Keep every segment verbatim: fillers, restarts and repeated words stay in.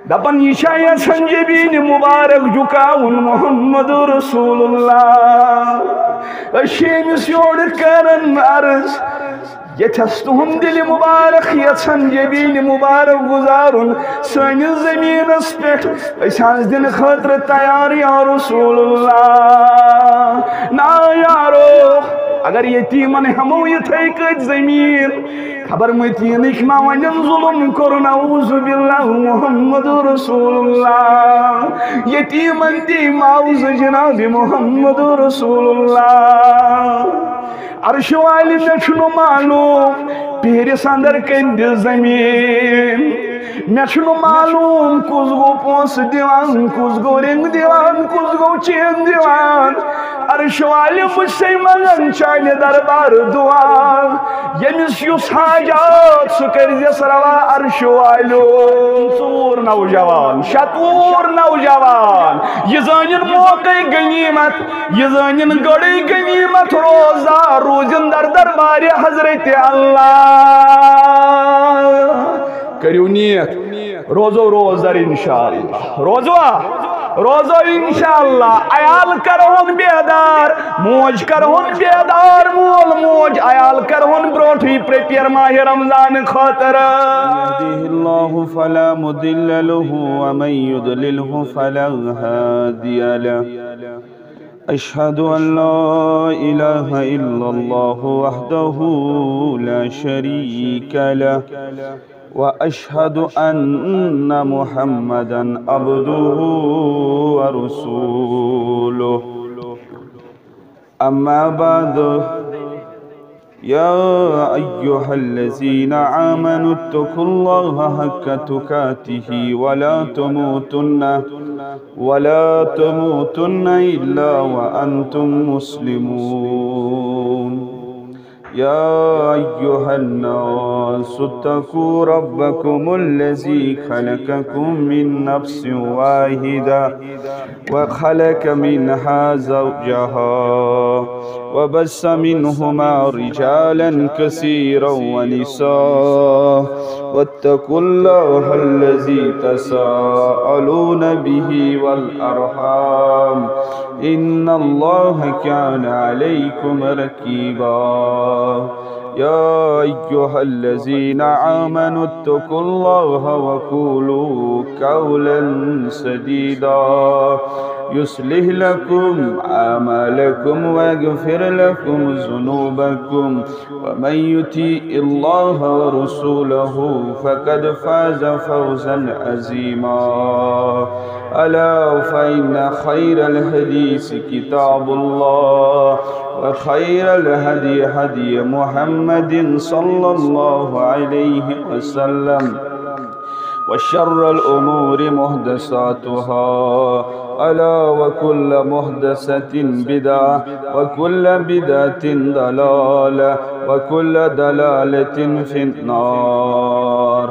دپان، یہِ چھا یژھان جبین مبارک جُکاوُن محمد رسول اللہ؟ أسۍ چھِ أمِس یورٕ کران عرض، ییٚتھس تُہُنٛد دِلہِ مبارک یژھان جبین مبارک گُزارُن سٲنِس زٔمیٖنس پٮ۪ٹھ، أسۍ حظ دِنہٕ خٲطرٕ تیار یا رسول اللہ۔ نا یارو، اگر یتیٖمن ہٮ۪مو یِتھے کٔنۍ زٔمیٖن، خبر متیٖنٕکۍ ما ونن ظلم کوٚر، نعوذ باللہ محمد رسول اللہ۔ یتیٖمن تہِ معاوضہٕ جناب محمد رسول اللہ۔ عرش والہِ، مےٚ چھُنہٕ معلوم پیٖرِس اندر کٔمۍ دِژ زٔمیٖن۔ مےٚ چھُنہٕ معلوم کُس گوٚو پونٛسہٕ دِوان، کُس گوٚو رِنٛگ دِوان، کُس گوٚو چین دِوان۔ عرش والہِ، بہٕ چھسے منگان چانہِ دربار دعا، ییٚمِس یُس حاجات سُہ کٔرزٮ۪س روا عرش والیو۔ ژوٗر نوجوان، شتوُر نوجوان، یہِ زٲنِن موقعے غنیمت، یہِ زٲنِن گۄڈے غنیمت روزدار روٗزِن در دربارِ حضرت اللہ۔ کٔرِو نیت، روزو روزدر انشاءاللہ۔ روزوا؟ روزو انشاءاللہ۔ عیال کرہون بیدار، موج کرہون بیدار، مول موج عیال کرہون برونٹھٕے prepare ماہِ رمضان خٲطرٕ۔ يهده الله فلا مضل له ومن يضلله فلا هادي له. أشهد أن لا إله إلا الله وحده لا شريك له، وأشهد أن محمدا عبده ورسوله. أما بعد، يا أيها الذين آمنوا اتقوا الله حق تقاته ولا تموتن، ولا تموتن إلا وأنتم مسلمون. يا أيها الناس اتقوا ربكم الذي خلقكم من نفس واحدة وخلق منها زوجها وبث منهما رجالا كثيرا ونساء، واتقوا الله الذي تساءلون به والأرحام، إن الله كان عليكم رقيبا. يا أيها الذين آمنوا اتقوا الله وقولوا قولا سديدا، يصلح لكم أعمالكم ويغفر لكم ذنوبكم، ومن يطع الله ورسوله فقد فاز فوزا عظيما. ألا فإن خير الحديث كتاب الله، وخير الهدي هدي محمد صلى الله عليه وسلم، وشر الأمور محدثاتها، ألا وكل محدثة بدعة، وكل بدعة ضلالة، وكل ضلالة في النار.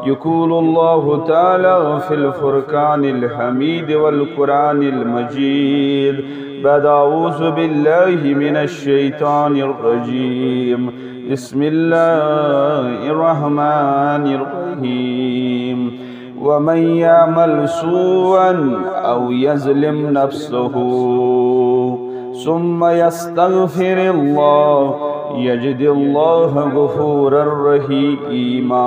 يقول الله تعالى في الفرقان الحميد والقرآن المجيد بعد أعوذ بالله من الشيطان الرجيم. بسم الله الرحمن الرحيم. ومن يعمل سوءا أو يظلم نفسه ثم يستغفر الله يجد الله غفورا رحيما.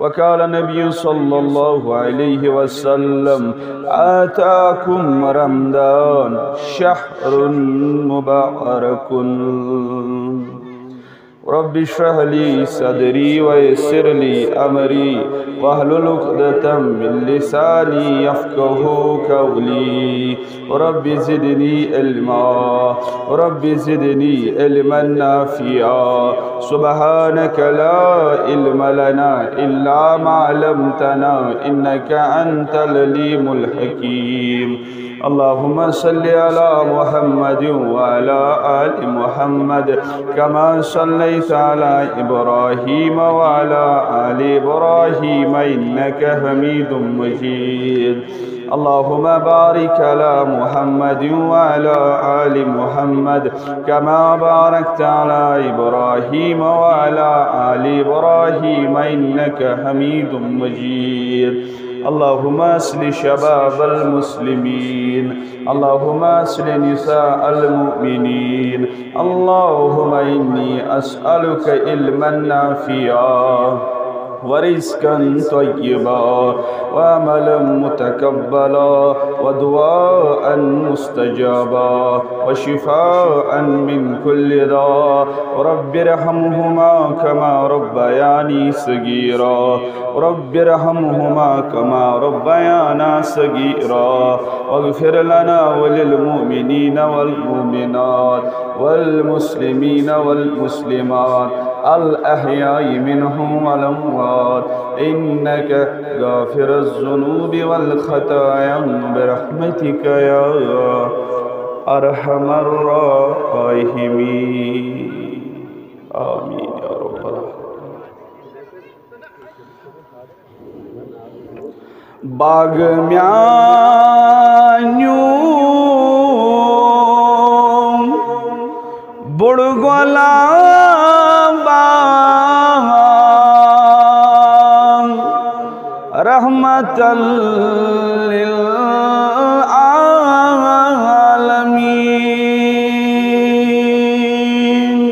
وقال النبي صلى الله عليه وسلم: آتاكم رمضان شهر مبارك. رب اشرح لي صدري ويسر لي أمري واحلل عقدة من لساني يفقهوا قولي. رب زدني علما، رب زدني علما نافعا. سبحانك لا علم لنا إلا ما علمتنا إنك أنت العليم الحكيم. اللهم صل على محمد وعلى آل محمد كما صليت على إبراهيم وعلى آل إبراهيم إنك حميد مجيد. اللهم بارك على محمد وعلى آل محمد كما باركت على إبراهيم وعلى آل إبراهيم إنك حميد مجيد. اللهم أصلح شباب المسلمين. اللهم أصلح نساء المؤمنين. اللهم إني أسألك علما نافعا ورزقا طيبا وعملا متقبلا ودعاء مستجابا وشفاء من كل داء. رب ارحمهما كما ربياني صغيرا. رب ارحمهما كما ربيانا صغيرا. واغفر لنا وللمؤمنين والمؤمنات والمسلمين والمسلمات الأحياء منهم والأموات إنك غافر الذنوب والخطايا برحمتك يا أرحم الراحمين. آمين يا رب العالمين. باغ میانیو بُڑٕ گۄلابا، رحمتاً للعالمین۔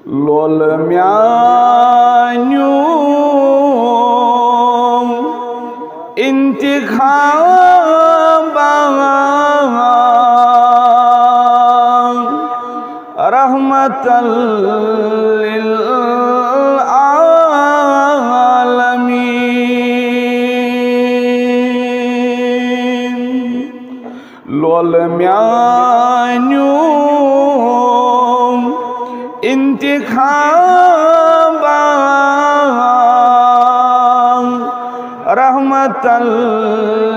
لول میانیو انتخابا، رحمتاً للعالمین۔ لول میانیو انتخابا، رحمتاً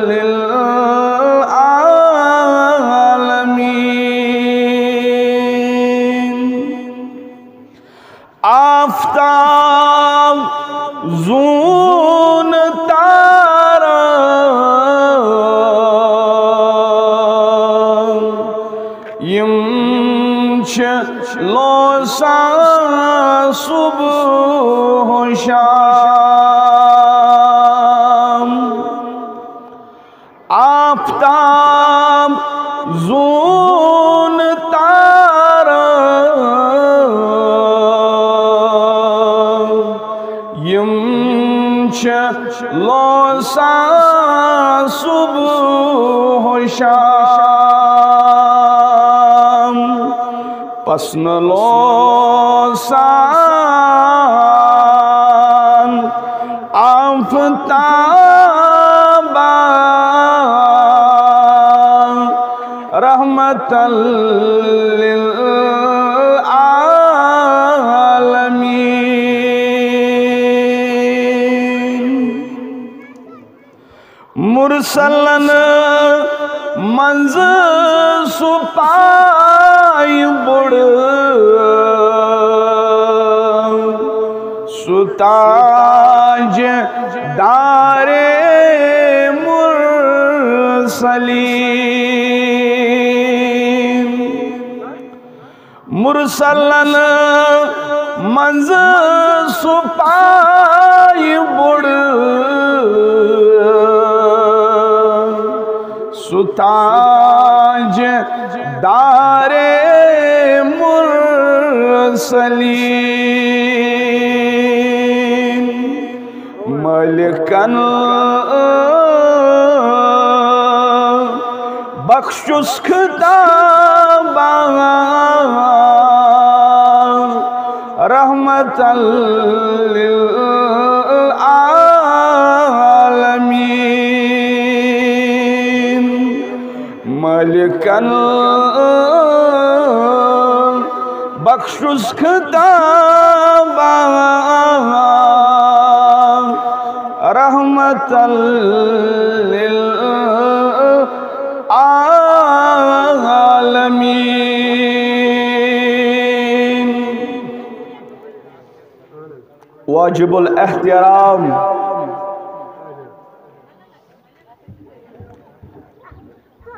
للعالمین۔ آفتاب، زوٗن، تارٕ، یِم چھِ لوسان صبح و شام۔ آفتاب، زوٗن، تارٕ، یِم چھِ لوسان صبح و شام۔ پسنہٕ لوسان آفتابا، رحمتاً للعالمین۔ مرسلن منٛز سُہ پایہِ بُڑٕ، سُہ تاج دارے مرسلین۔ مرسلن منٛز سُہ پایہِ بُڑٕ، سُہ تاج دارے مرسلین۔ مٲلِکن بخشُس خطابا، رحمتاً للعالمین۔ مٲلِکن بخشُس خطابا، رحمتاً للعالمین۔ واجب الاحترام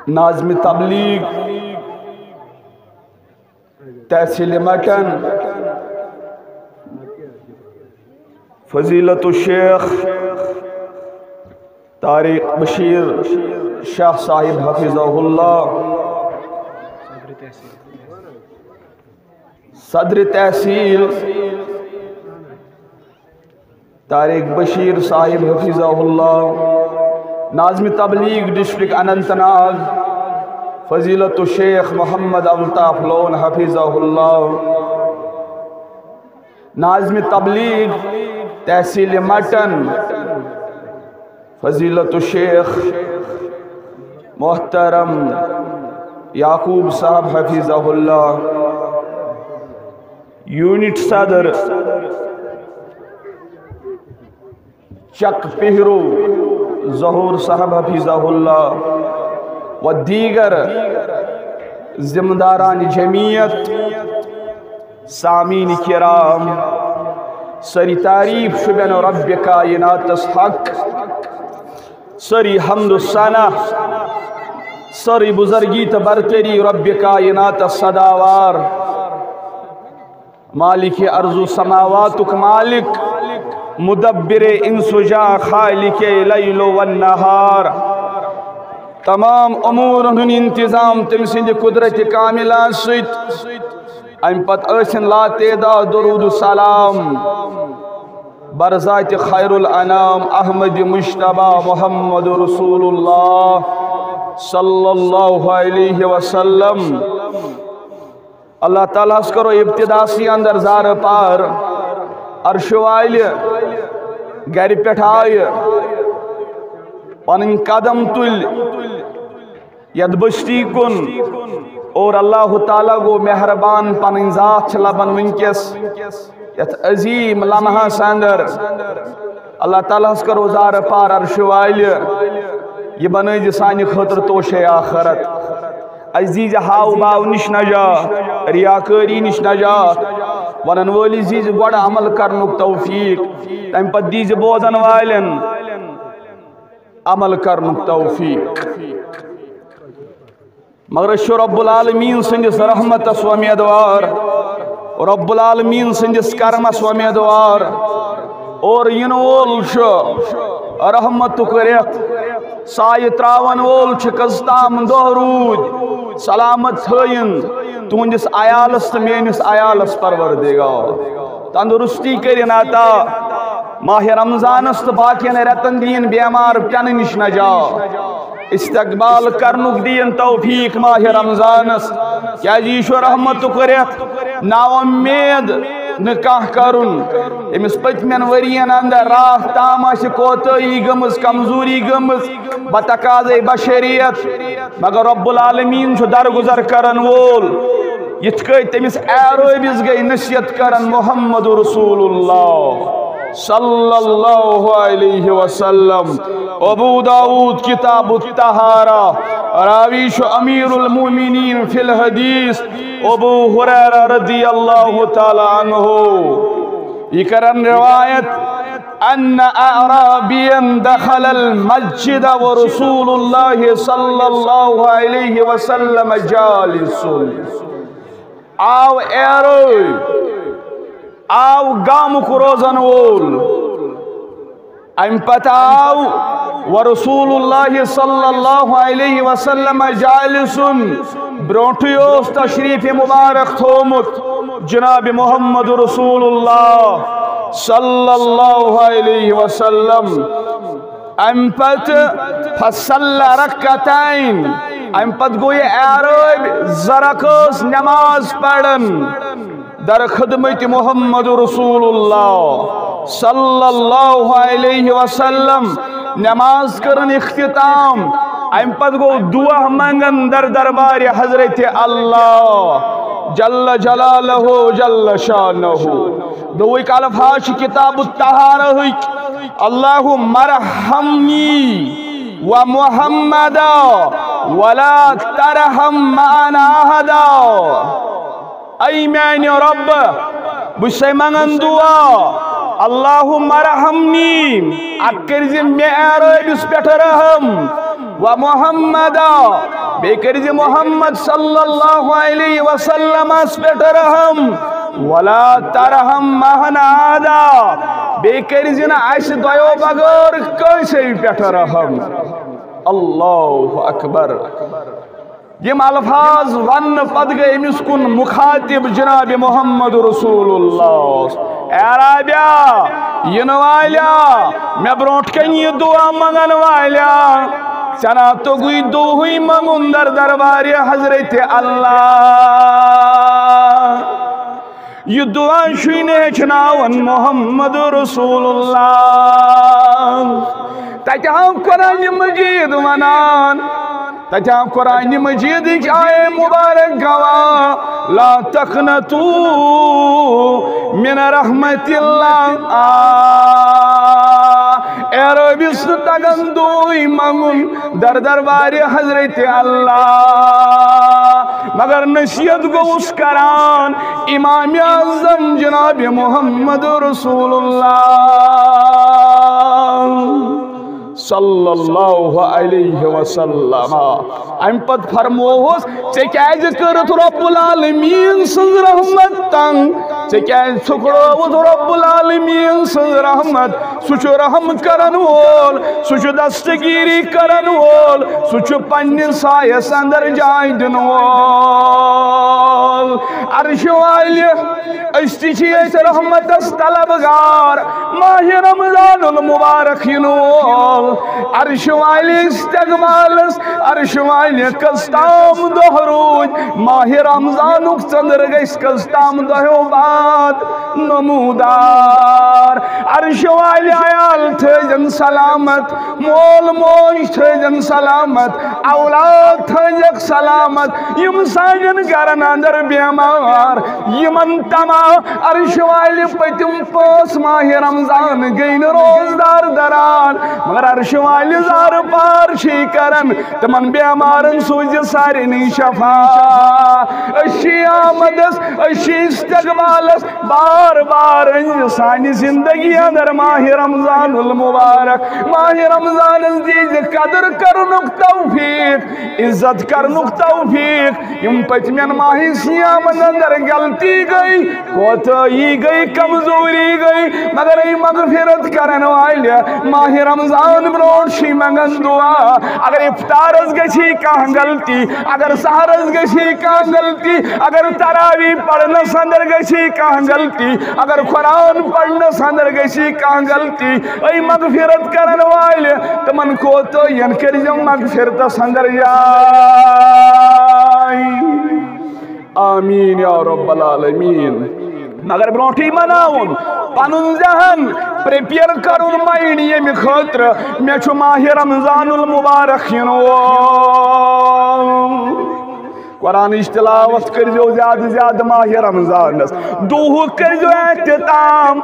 ناظم تبلیغ تحصیل مٹن فضیلت الشیخ طارق بشیر شاہ صاحب حفظہ اللہ، صدر تحصیل طارق بشیر صاحب حفظہ اللہ، ناظم تبلیغ ڈسٹرکٹ اننت ناگ فضیلت الشیخ محمد الطاف لون حفظہ اللہ، ناظم تبلیغ تحصیل مٹن فضیلت الشیخ محترم یعقوب صاحب حفظہ اللہ، یونٹ صدر چک پہرو ظہور صاحب حفظہ اللہ و دیگر ذمہ داران جمعیت، سامعین کرام، سری تعریف شبن رب کائناتس حق، سری حمد و ثنا، سری بزرگی تہ برتری رب کائناتس سداوار، مالک ارض و سماواتک مالک، مدبر انس و جاں، خالق لیل و نہار۔ تمام امورن ہُنٛد انتظام تٔمۍ سٕنٛدِ قدرت کاملہ سۭتۍ۔ امہِ پتہٕ ٲسِن لاتعداد درود و سلام بر ذات خیر الانام احمد مجتبی محمد رسول اللہ صلی اللہ علیہ وسلم۔ اللہ تعالیٰ ہس کرو ابتدا سی اندر زار پار، عرش والہِ گرِ پٮ۪ٹھ آیہِ، پنٕنۍ قدم تُلۍ یتھ بستی کُن، اور اللہ تعالیٰ گوٚو مہربان، پنٕنۍ ذات چھِ لبان وٕنکیٚس یتھ عظیم لمحس اندر۔ اللہ تعالیٰ ہس کرو زار پار، عرش والہِ، یہِ بنٲیزِ سانہِ خٲطرٕ توشے آخرت۔ اَسہِ دیٖزِ ہاو باو نِش نجات، ریاکٲری نِش نجات۔ وَنَن وٲلِس دیٖزِ گۄڈٕ عمل کرنُک توفیٖق، تَمہِ پتہٕ دیٖزِ بوزن والٮ۪ن عمل کرنُک توفیٖق۔ مگر أسۍ چھِ رب العالمین سٕنٛدِس رحمتس وۄمیدوار، رب العالمین سٕنٛدِس کرمس وۄمیدوار، اور یِنہٕ وول چھُ رحمتُک رٮ۪تھ، سایہِ تراون وول چھُ۔ کٔژ تام دۄہ روٗدۍ، سلامت تھٲیِن تُہنٛدِس عیالس تہٕ میٲنِس عیالس پروردگار۔ تندرستی کٔرِن عطا، ماہِ رمضانس تہٕ باقین رٮ۪تن دِیِن بیمار پٮ۪نہٕ نِش نجات۔ استقبال کرنُک دِیِن توفیٖق ماہِ رمضانس، کیازِ یہِ چھُ رحمتُک رٮ۪تھ۔ نا اُمید نہٕ کانٛہہ کرُن، أمِس پٔتمٮ۪ن ؤرین اندر راتھ تام آسہِ کوتٲہی گٔمٕژ، کمزوری گٔمٕژ، بتقاضے بشریت، مگر رب العالمین چھُ درگزر کرن وول۔ یِتھ کٔنۍ تٔمِس اعرٲبِس گٔے نصیحت کرن محمد رسول اللہ صلی اللہ علیہ وسلم۔ ابو داؤد کتاب الطہارہ، راوی چھُ امیر المومنین فی الحدیث ابو ہریرہ رضی اللہ تعالیٰ عنہ۔ یہِ کرن روایت، ان اعرابیا دخل المسجد ورسول اللہ صلی اللہ علیہ وسلم جالس۔ آو اعرٲبۍ، آو گامُک روزن وول۔ امہِ پتہٕ آو ورسول اللہ صلی اللہ علیہ وسلم جالسن، برونٹھٕے اوس تشریف مبارک تھومُت جناب محمد رسول اللہ صلی اللہ علیہ وسلم۔ امہِ پتہٕ فصلی رکعتین، امہِ پتہٕ گوٚو یہِ اعرٲبۍ زٕ رکٲژ نماز پرن۔ در خدمت محمد رسول اللہ صلی اللہ علیہ وسلم۔ نماز کرن اختتام، امہِ پتہٕ گوٚو دعا منگن در دربار حضرت اللہ جل جلالہ جل شانہ۔ دوٚیِکۍ الفاظ چھِ کتاب الطہارہ ہٕکۍ، اللہم ارحمنی و محمدا ولا ترحم معنا احدا۔ اے میانہِ رۄب، بہٕ چھُسے منگان دعا، اللہم ارحمنی، اَتھ کٔرۍ زِ مےٚ اعرٲبِس پٮ۪ٹھ رحم، و محمدا، بیٚیہِ کٔرۍ زِ محمد صلی اللہ علیہ وسلمس پٮ۪ٹھ رحم، ولا ترحم معنا احدا، بیٚیہِ کٔرۍ زِ نہٕ اَسہِ دۄیو بغٲر کٲنٛسے پٮ۪ٹھ رحم۔ اللہ اکبر۔ یِم الفاظ وننہٕ پتہٕ گٔے أمِس کُن مخاطب جناب محمد رسول اللہ۔ اے عرابیا، یِنہٕ والیا، مےٚ برونٛٹھ کنہِ یہِ دعا منگن والیا، ژےٚ نا توٚگُے دُہٕے منگُن در دربارِ حضرت اللہ۔ یہِ دعا چھُے نہٕ ہیٚچھناوان محمد رسول اللہ۔ تتہِ آو قرآن مجید ونان، تتہِ آو قرآن مجیدٕچ آیے مبارک گواہ، لا تقنطوا من رحمت اللہ۔ آ، اے رٲبِس نہٕ تگان دُہٕے منگُن در دربارِ حضرت اللہ، مگر نصیحت گوٚوُس کران امام اعظم جناب محمد رسول اللہ صلی اللہ علیہ وسلم۔ امہِ پتہٕ فرمووُس، ژےٚ کیازِ کٔرٕتھ رب العالمین سٕنٛز رحمت تنگ؟ ژےٚ کیازِ ژھُکڑٲوٕتھ رب العالمین سٕنٛز رحمت؟ سُہ چھُ رحم کرن وول، سُہ چھُ دستگیری کرن وول، سُہ چھُ پننِس سایس اندر جاے دِنہٕ وول۔ عرش والہِ، أسۍ تہِ چھِ ییٚتہِ رحمتس طلبگار۔ ماہِ رمضان المبارک یِنہٕ وول۔ عرش والہِ استقبالس، عرش والہِ کٔژ تام دۄہ روٗدۍ ماہِ رمضانُک، ژٔنٛدٕر گٔژھۍ کٔژ تام دۄہو بعد نمودار۔ عرش والہِ عیال تھٲوزن سلامت، مول موج تھٲوزن سلامت، اولاد تھٲوزکھ سلامت۔ یِم سانٮ۪ن گرن اندر بیمار، یِمن تمام عرش والہِ پٔتِم پانٛژھ ماہِ رمضان گٔے نہٕ روزدار دران، مگر عرش والہِ زارٕ پار چھِ کران۔ تِمن بیمارن سوٗزِ سارنٕے شفا۔ أسۍ چھِ آمدس، أسۍ چھِ استقبالس، بار بار أنزِ سانہِ زندگی اندر ماہِ رمضان المبارک۔ ماہِ رمضانس دیٖزِ قدر کرنُک توفیق، عزت کرنُک توفیق۔ یِم پٔتمٮ۪ن ماہِ صیامن اندر غلطی گٔے، کوتاہی گٔے، کمزوری گٔے، مگر اے مغفرت کرن والہِ ماہِ رمضان برونٛٹھ چھِ منگان دعا۔ اگر افطارس گژھی کانٛہہ غلطی، اگر سحرس گژھی کانٛہہ غلطی، اگر تراویح پرنس اندر گژھی کانٛہہ غلطی، اگر قرآن پرنس اندر گژھی کانٛہہ غلطی، اے مغفرت کرن والہِ، تِمن کوتاہین کٔرزٮ۪و مغفرتس اندر جاے۔ آمین یا رب العالمین۔ مگر برونٛٹھٕے مناوُن پنُن ذہن، پریپیئر کرُن مائنڈ ییٚمہِ خٲطرٕ مےٚ چھُ ماہِ رمضان المبارک یِنہٕ وول۔ قرآنٕچ تلاوت کٔرزیو زیادٕ زیادٕ ماہِ رمضانس، دُہُک کٔرزیو اہتمام۔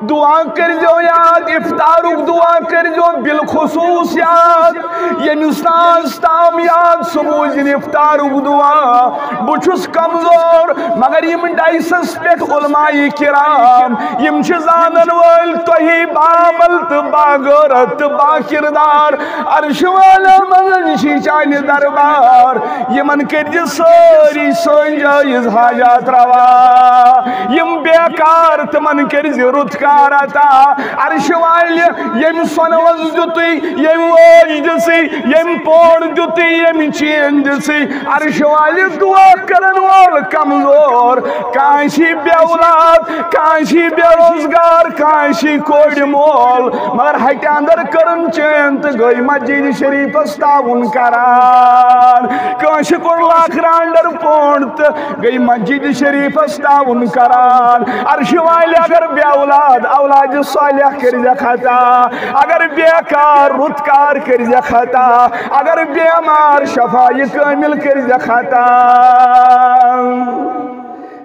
دعا کٔرزیو یاد، افطارُک دعا کٔرزیو بالخصوص یاد۔ ییٚمِس نہٕ آز تام یاد، سُہ بوٗزِن افطارُک دعا۔ بہٕ چھُس کمزور، مگر یِم ڈایسس پٮ۪ٹھ علماء کرام، یِم چھِ زانن وٲلۍ تۄہہِ باعمل تہٕ باغٲرت تہٕ باکردار۔ عرش والٮ۪ن منٛز چھِ چانہِ دربار، یِمن کٔرۍ زِ سٲری سٲنۍ جٲیز حاجات روا۔ یِم بیکار، تِمن کٔرۍ زِ رُت کار عطا۔ عرش والہِ، ییٚمۍ سۄنہٕ وَس دیُتُے، ییٚمۍ وٲج دِژٕے، ییٚمۍ پونڈ دیُتُے، ییٚمۍ چین دِژٕے، عرش والہِ دعا کرن وول کمزور، کانٛہہ چھِ بے اولاد، کانٛہہ چھِ بے روزگار، کانٛہہ چھِ کورِ مول، مگر ہٹہِ اندر کٔرٕن چین تہٕ گٔے مسجد شریفس تعاوُن کران۔ کٲنٛسہِ کوٚر لاکھ رانڈر پونڈ تہٕ گٔے مسجد شریفس تعاوُن کران۔ عرش والہِ اگر بے اولاد، اولاد صالح کٔرزٮ۪کھ عطا، اگر بیکار، رُت کار کٔرزٮ۪کھ عطا، اگر بیمار، شفا کامل کٔرزٮ۪کھ عطا۔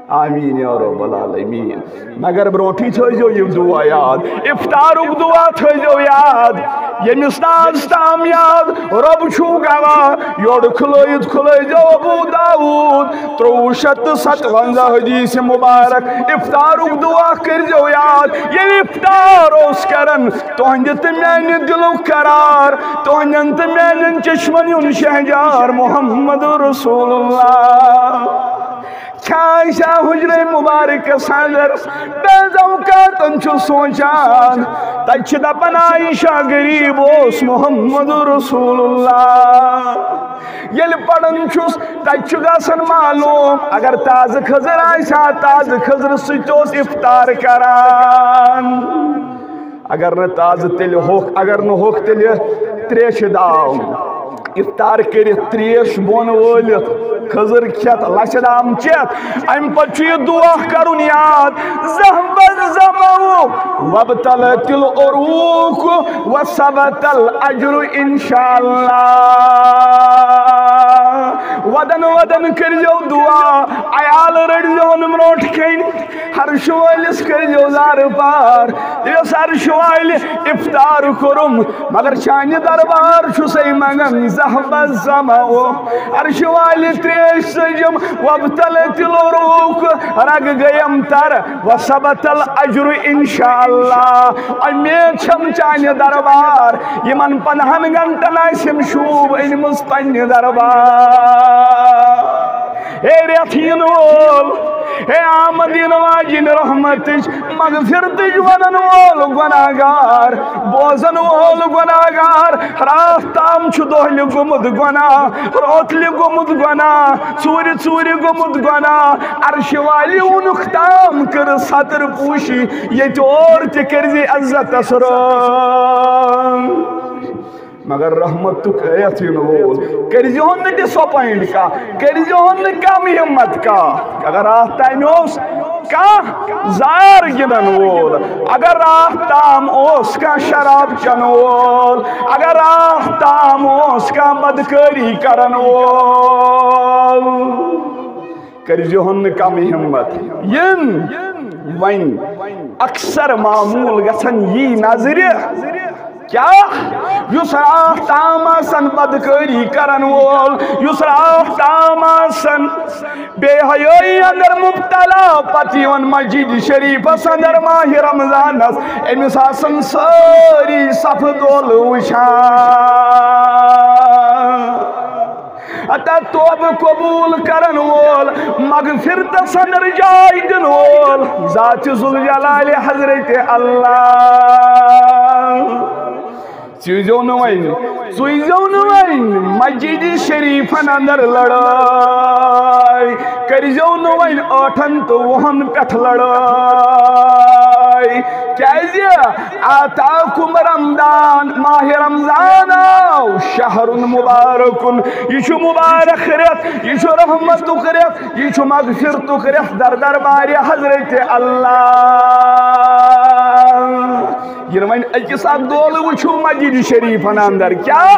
آمین یا رب العالمین۔ مگر برونٛٹھٕے تھٲیزیو یِم دعا یاد، افطارُک دعا تھٲیزیو یاد۔ ییٚمِس نہٕ آز تام یاد، رۄب چھُو گواہ، یورٕ کھُلٲیِتھ کھُلٲیزیو ابو داوود، ترٛۆوُہ شیٚتھ تہٕ ستوَنزاہ حدیث مبارک، افطارُک دعا کٔرزیو یاد۔ ییٚلہِ افطار اوس کران، تُہنٛدِ تہٕ میانہِ دِلُک قرار، تُہنٛدٮ۪ن تہٕ میانٮ۪ن چشمن ہُنٛد شہجار محمد رسول اللہ۔ کھیان چھا حجرے مبارکس اندر، بعض اوقاتن چھُ سونچان، تتہِ چھِ دپان عائشہ غریب اوس محمد رسول اللہ۔ ییٚلہِ پران چھُس، تتہِ چھُ گژھان معلوم، اگر تازٕ کھٔزٕر آسہِ ہا، تازٕ کھٔزرٕ سۭتۍ اوس افطار کران۔ اگر نہٕ تازٕ، تیٚلہِ ہوٚکھ، اگر نہٕ ہوٚکھ، تیٚلہِ تریشہِ داو۔ افطار کٔرِتھ تریش بۄن وٲلِتھ، کھٔزٕر کھٮ۪تھ، لچھِ دام چٮ۪تھ، امہِ پتہٕ چھُ یہِ دعا کرُن یاد، ذهب الظمأ وابتلت العروق وثبت الأجر إن شاء الله۔ ودن ودن کٔرزیو دعا، عیال رٔٹزیون برونٛٹھ کَنہِ۔ عرشہِ وٲلِس کٔرزیو زارٕ پار۔ یُس عرشہِ والہِ افطار کوٚرُم، مگر چانہِ دربار چھُسے منگان، ذهب الظمأ۔ عرشہِ والہِ تریش ژٔجِم، وابتلت العروق، رگ گٔیم تر، وثبت الأجر إن شاء الله۔ امید چھم چانہِ دربار، یِمن پندہن گھنٹن آسِم شوٗب أنمٕژ پننہِ دربار۔ ہے رٮ۪تھ یِنہٕ وول، ہے آمد یِنہٕ واجِنۍ رحمتٕچ، مغفرتٕچ ونن وول گۄناہگار، بوزن وول گۄناہگار، راتھ تام چھُ دۄہلہِ گوٚمُت گۄناہ، روتلہِ گوٚمُت گۄناہ، ژوٗرِ ژوٗرِ گوٚمُت گۄناہ، عرشہِ والہِ ووٚنُکھ تام کٔرٕس ستر پوشی، ییٚتہِ اور تہِ کٔرزِ عزتس رٲم۔ مگر رحمتُک رٮ۪تھ یِنہٕ وول، کٔرزِہون نہٕ disappoint کانٛہہ، کٔرزِہون نہٕ کم ہمت کانٛہہ۔ اگر راتھ تام اوس کانٛہہ زار گِنٛدن وول، اگر راتھ تام اوس کانٛہہ شراب چٮ۪ن وول، اگر راتھ تام اوس کانٛہہ بدکٲری کرن وول، کٔرزِہون نہٕ کم ہمت۔ یِم وۄنۍ اکثر معمول گژھن یی نظرِ، کیٛاہ؟ یُس راتھ تام آسن بدکٲری کرن وول، یُس راتھ تام آسن بے حیٲیی اندر مبتلا، پتہٕ یِوان مسجد شریفس اندر ماہِ رمضانس، أمِس آسن سٲری صفہٕ دولہٕ وٕچھان۔ ہتا توبہٕ قبول کرن وول، مغفرتس اندر جاے دِن وول، ذات ذوالجلال حضرت اللہ۔ ژٕیزیو نہٕ وۄنۍ، ژٕیزیو نہٕ وۄنۍ مسجد شریفن اندر لڑٲے، کٔرزیو نہٕ وۄنۍ ٲٹھن تہٕ وُہن پٮ۪ٹھ لڑٲے۔ کیازِ؟ آتاکم رمضان، ماہِ رمضان آو، شہر مبارک، یہِ چھُ مبارک رٮ۪تھ، یہِ چھُ رحمتُک رٮ۪تھ، یہِ چھُ مغفرتُک رٮ۪تھ، در دربارِ حضرت اللہ۔ ییٚلہِ وۄنۍ أکِس اکھ دولہٕ وٕچھِو مسجد شریفن اندر، کیٛاہ؟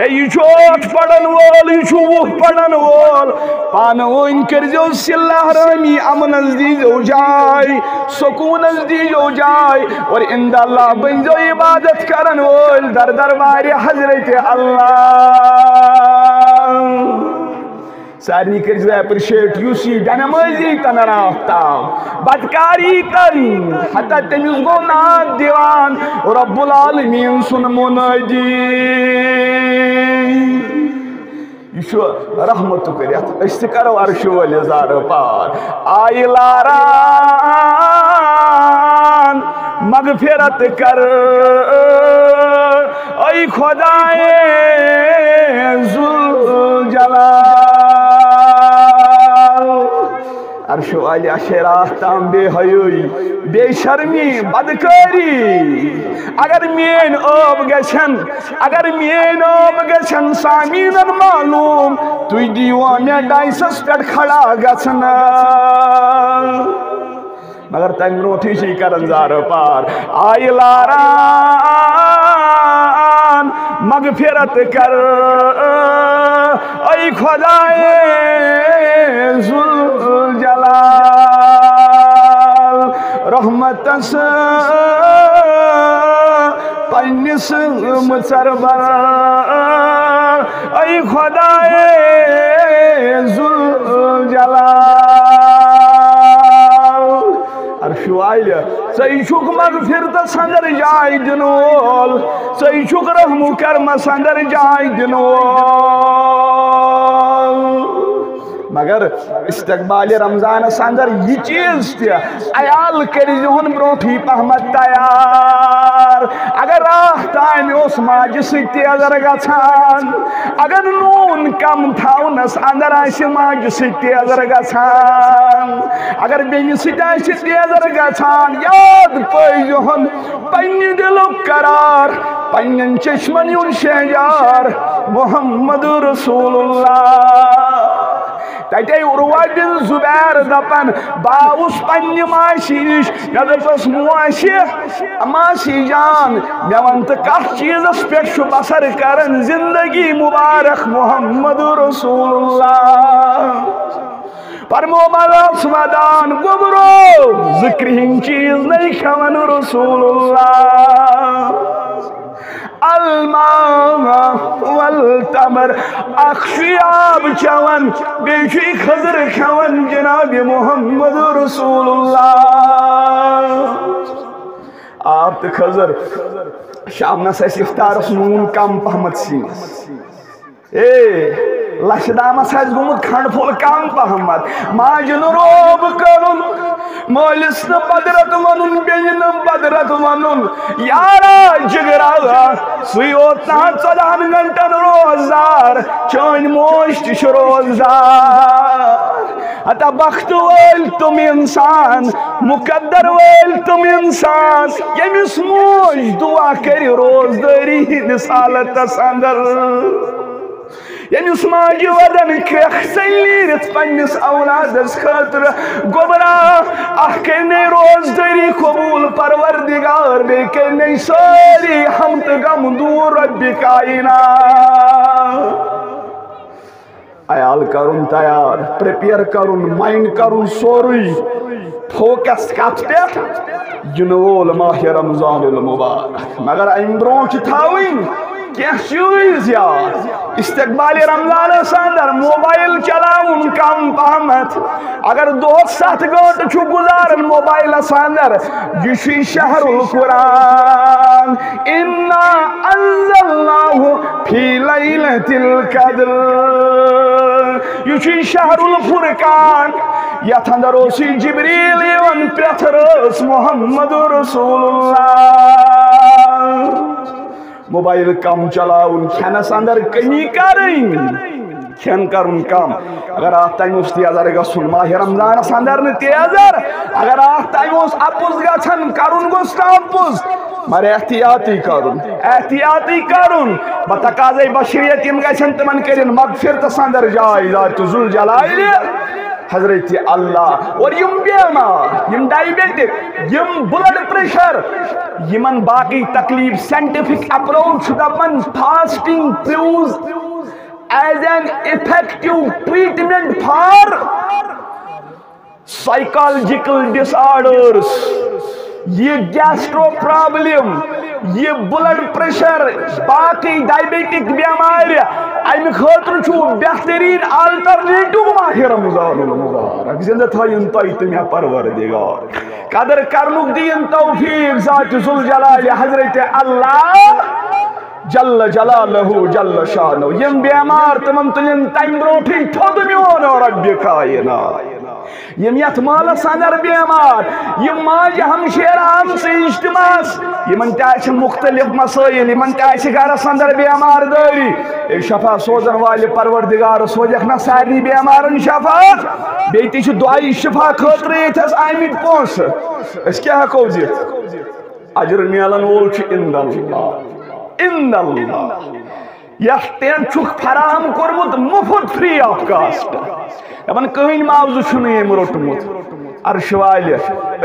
اے، یہِ چھُ ٲٹھ پرن وول، یہِ چھُ وُہ پرن وول۔ پانہٕ ؤنۍ کٔرزیو صلہ رحمی، امنس دیزیو جاے، سکونس دیزیو جاے، اور عند اللہ بنزیو عبادت کرن وٲلۍ در دربارِ حضرت اللہ۔ سارنٕے کٔرزیو appreciate، یُس یہِ بے نمٲزی تن راتھ تام، بدکاری تن، ہتا تٔمِس گوٚو ناد دِوان رب العالمین سُنٛد منٲدی۔ یہِ چھُ رحمتُک رٮ۪تھ، أسۍ تہِ کرو عرشہِ وٲلِس زارٕ پار۔ آیہِ لاران مغفرت کر، اے خدائے ذوالجلال۔ عرشہِ والہِ اچھے راتھ تام بے حیٲیی، بے شرمی، بدکٲری۔ اگر میٲنۍ ٲب گژھن، اگر میٲنۍ ٲب گژھن سامعیٖنن معلوم، تُہۍ دِیوا مےٚ ڈایسس پٮ۪ٹھ کھڑا گژھنہٕ؟ مگر تمہِ برونٹھٕے چھِ یہِ کران زارٕ پار۔ آیہِ لاران مغفرت کر، اے خدائے ذوالجلال، رحمتس پننِس مُژربل، اے خدائے ذوالجلال۔ عرش والہِ، ژے چھُکھ مغفرتس اندر جاے دِنہٕ وول، ژے چھُکھ رحم و کرمس اندر جاے دِنہٕ وول۔ مگر استقبال رمضانس اندر یہِ چیز تہِ عیال کٔرزِہُن برونٹھٕے پہمتھ تیار۔ اگر راتھ تام اوس ماجہِ سۭتۍ تیزر گژھان، اگر نوٗن کم تھاونس اندر آسہِ ماجہِ سۭتۍ تیزر گژھان، اگر بیٚنہِ سۭتۍ آسہِ تیزر گژھان، یاد پٲیزِہُن پننہِ دِلُک قرار، پننٮ۪ن چشمن ہُنٛد شہجار محمد رسول اللہ۔ تتے عروہ بن زبیر دپان، بہٕ آوُس پننہِ ماسہِ نِش، مےٚ دوٚپُس، "موسہِ، ماسی جان، مےٚ وَن تہٕ کتھ چیزس پٮ۪ٹھ چھُ بسر کران زندگی مبارک محمد رسول اللہ؟" فرمومس ودان، گوٚبرو، زٕ کرٛہِنۍ چیز نَے کھٮ۪وان رسول اللہ۔ الماء والتمر، اکھ چھُ آب چٮ۪وان، بیٚیہِ چھُ یہِ کھٔزٕر کھٮ۪وان جناب محمد رسول اللہ۔ آب تہٕ کھٔزٕر۔ شامنس آسہِ افطارس نوٗن کم پہمتھ سِنِس۔ اے، لچھِ دامس آسہِ گوٚمُت کھنڈ پھوٚل کم پہمتھ۔ ماجہِ نہٕ روب کرُن، مٲلِس نہٕ بدرت ونُن، بیٚنہِ نہٕ بدرت ونُن۔ یارا جگرا، سُے اوت تام ژۄدہن گھنٹن روزدار، چٲنۍ موج تہِ چھِ روزدار۔ ہتا بخت وٲلۍ تِم انسان، مقدر وٲلۍ تِم انسان، ییٚمِس موج دعا کرِ روزدٲری ہٕنٛدِس حالتس اندر۔ ییٚمِس ماجہِ ودن کرٛٮ۪کھ ژٔلۍ نیٖرِتھ پننِس اولادس خٲطرٕ، گوٚبرا، اکھ کٔرۍ نے روزدٲری قبول پروردگار، بیٚیہِ کٔرۍ نے سٲری ہم تہٕ غم دوٗر رب کائنات۔ عیال کرُن تیار، پریپیئر کرُن، مائنڈ کرُن سورُے فوکس کتھ پٮ۪ٹھ؟ یِنہٕ وول ماہ رمضان المبارک۔ مگر امہِ برونٛہہ چھِ تھاوٕنۍ کینٛہہ چیٖز یاد۔ استقبال رمضانس اندر موبائل چلاوُن کم پہمتھ۔ اگر دۄہس ستھ گٲنٛٹہٕ چھُ گُزاران موبائلس اندر، یہِ چھُے شہر القرآن۔ انا انزلناہ فی لیلۃ القدر۔ یہِ چھُے شہر الفرقان۔ یتھ اندر اوسُے جبریل یِوان پرٛٮ۪تھ رٲژ محمد رسول اللہ۔ موبائل کم چلاوُن، کھٮ۪نس اندر کمی کرٕنۍ، کھٮ۪ن کرُن کم۔ اگر اتھ تام اوس تیزر گژھُن، ماہ رمضانس اندر نہٕ تیزر، اگر اتھ تام اوس اپُز گژھان، کرُن گوٚژھ نہٕ اپُز، مگر احتیاطی کرُن، احتیاطی کرُن۔ بتقاضے بشریت یِم گژھن تِمن کٔرِن مغفرتس اندر جاے ذات ذوالجلال۔ حضرت اللہ۔ اور یِم بیمار، یِم ڈائبیٹک، یِم بلڈ پریشر، یِمن باقی تکلیف، سائنٹیفک اپروچ چھُ دپان fasting proves as an effective treatment for psychological disorders۔ یہ گیسٹرو پرابلم، یہ بلڈ پریشر، باقی ڈائبیٹک بیمارِ، امہِ خٲطرٕ چھُ بہترین آلٹرنیٹو ماہ رمضان المبارک۔ زندہ تھٲیِن تۄہہِ تہٕ مےٚ پروردگار۔ قدر کرنُک دِیِن توفیق ذات ذوالجلال حضرت اللہ جل جلالہ جل شانہ۔ یِم بیمار، تِمن تُلِن تمہِ برونٹھٕے تھوٚد میون رب کائنات۔ یِم یتھ مالس اندر بیمار، یِم ماجہِ ہمشیرٕ آمژٕ اجتماعس، یِمن تہِ آسہِ مختلف مسائل، یِمن تہِ آسہِ گرس اندر بیمار دٲری، اے شفا سوزن والہِ پروردگار، سوزکھ نہ سارنٕے بیمارن شفا، بیٚیہِ تہِ چھِ دعایہِ شفا خٲطرٕ ییٚتھس آمٕتۍ پونٛسہٕ۔ أسۍ کیٛاہ ہٮ۪کو دِتھ؟ اجر میلن وول چھُ عند اللہ، عند اللہ۔ یتھ ٹینٹ چھُکھ فراہم کوٚرمُت مفت، free of cost۔ دپان کٕہٕنۍ معاوضہٕ چھُنہٕ ییٚمۍ روٚٹمُت۔ عرش والہِ،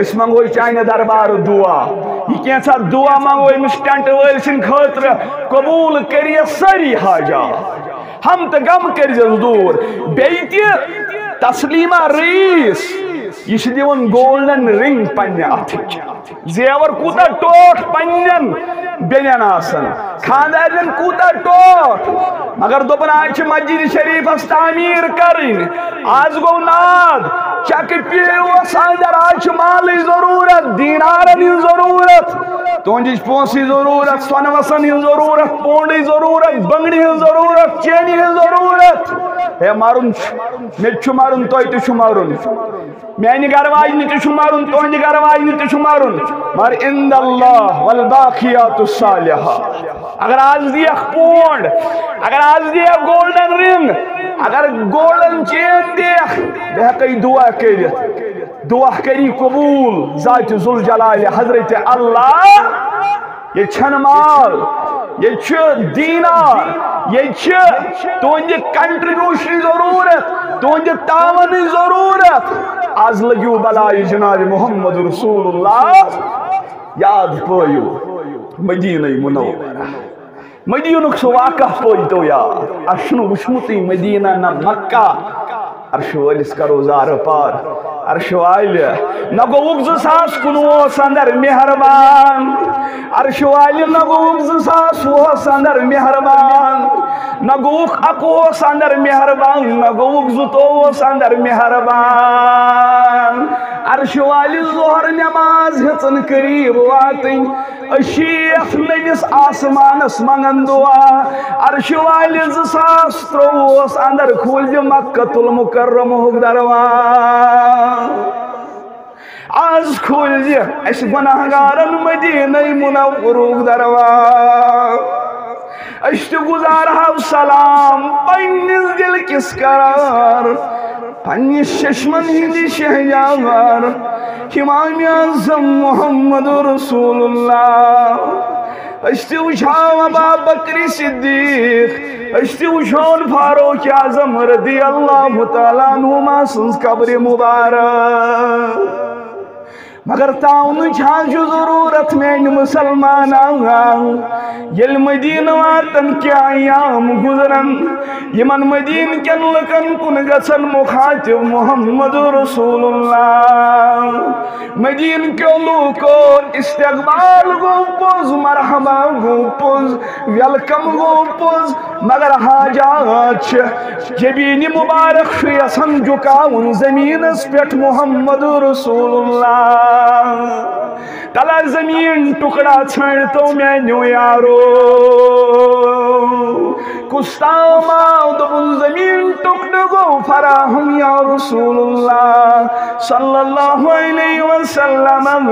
أسۍ منگو چانہِ دربارٕ دعا۔ یہِ کینٛژھا دعا منگو أمِس ٹینٹ وٲلۍ سٕنٛدِ خٲطرٕ، قبوٗل کٔرِیَس سٲری حاجات۔ ہم تہٕ غم کٔرۍزٮ۪س دوٗر۔ بیٚیہِ تہِ تسلیمہ رئیس، یہِ چھِ دِوان گولڈن رنگ پننہِ اتھٕچ۔ زیور کوٗتاہ ٹوٹھ پننٮ۪ن بیٚنٮ۪ن آسان۔ خانٛدارنٮ۪ن کوٗتاہ ٹوٹھ، مگر دوٚپُن آز چھِ مسجد شریٖفس تعمیٖر کرٕنۍ۔ آز گوٚو ناد، چکہٕ پیٖر اوس اندر، آز چھِ مالٕچ ضروٗرت، دینارن ہٕنٛز ضروٗرت، تُہنٛدِچ پونٛسٕچ ضروٗرت، سۄنہٕ وسن ہٕنٛز ضروٗرت، پونٛڈٕچ ضروٗرت، بنگڑِ ہٕنٛز ضروٗرت، چینہِ ہٕنٛز ضروٗرت۔ ہے، مرُن چھُ، مےٚ تہِ چھُ مرُن، تۄہہِ تہِ چھُ مرُن۔ میانہِ گرٕ واجنہِ تہِ چھُ مرُن، تُہنٛدِ گرٕ واجنہِ تہِ چھُ مرُن، مگر عند اللہ والباقیات الصالحات۔ اگر آز دِیَکھ پونڈ، اگر آز دِیَکھ گولڈن رنگ، اگر گولڈن چین دِیَکھ، بہٕ ہٮ۪کَے دعا کٔرِتھ۔ دعا کٔری قبوٗل ذات ذوالجلال حضرت اللہ۔ ییٚتہِ چھَنہٕ مال، ییٚتہِ چھُ دینار، ییٚتہِ چھِ تُہنٛدِ contribution ضروٗرت، تُہنٛدِ تعاونٕچ ضروٗرت۔ از لٔگِو بلایہِ جناب محمد رسول اللہ۔ یاد پٲیِو مدینہ منورہ، مدینُک سُہ واقعہ پٲیتو یاد۔ اَسہِ چھُنہٕ وٕچھمُتٕے مدینہ نہ مکہ۔ عرشہِ وٲلِس کرو زارٕ پار۔ عرشہِ والہِ، نہ گوٚوُکھ زٕ ساس کُنوُہس اندر مہربان۔ عرشہِ والہِ، نہ گوٚوُکھ زٕ ساس وُہس اندر مہربان۔ نہ گوٚوُکھ اکوُہس اندر مہربان، نہ گوٚوُکھ زٕتووُہس اندر مہربان۔ عرشہِ والہِ، ظہر نماز ہیٚژٕن قریب واتٕنۍ۔ أسۍ چھِ یتھ نٔوِس آسمانس منگان دعا، عرشہِ والہِ، زٕ ساس ترٛۆوُہس اندر کھوٗلزِ مکہ المکرمہُک دروازٕ۔ از کھوٗلزِ اسہِ گناہگارن مدینہ منورُک دروازٕ۔ أسۍ تہِ گُزارہو سلام پننِس دِل کِس قرار، پننِس چشمن ہٕنٛدِ شہجار، امام اعظم محمد رسول اللہ۔ أسۍ تہِ وٕچھو ابا بکر صدیق، أسۍ تہِ وٕچھون فاروق اعظم رضی اللہ تعالیٰ عنہما سٕنٛز قبرِ مبارک۔ مگر تعاونٕچ حظ چھُ ضروٗرت میانہِ مُسلمانن۔ ییٚلہِ مدینہٕ واتن کینٛہہ ایام گُزرن، یِمن مدینہٕ کٮ۪ن لُکن کُن گژھن مخاطب محمد رسول اللہ۔ مدینہٕ کیو لوٗکو استقبال گوٚو پوٚز، مرحبا گوٚو پوٚز، welcome گوٚو پوٚز، مگر حاجات چھِ۔ جبین مبارک چھُ یژھان جُکاوُن زمینس پٮ۪ٹھ محمد رسول اللہ۔ تلا زمین ٹکڑا ژھٲنٛڈتو میانیو یارو۔ کُس تام آو دوٚپُن زمین ٹکڑٕ گوٚو فراہم یا رسول اللہ صلی اللہ علیہ وسلم۔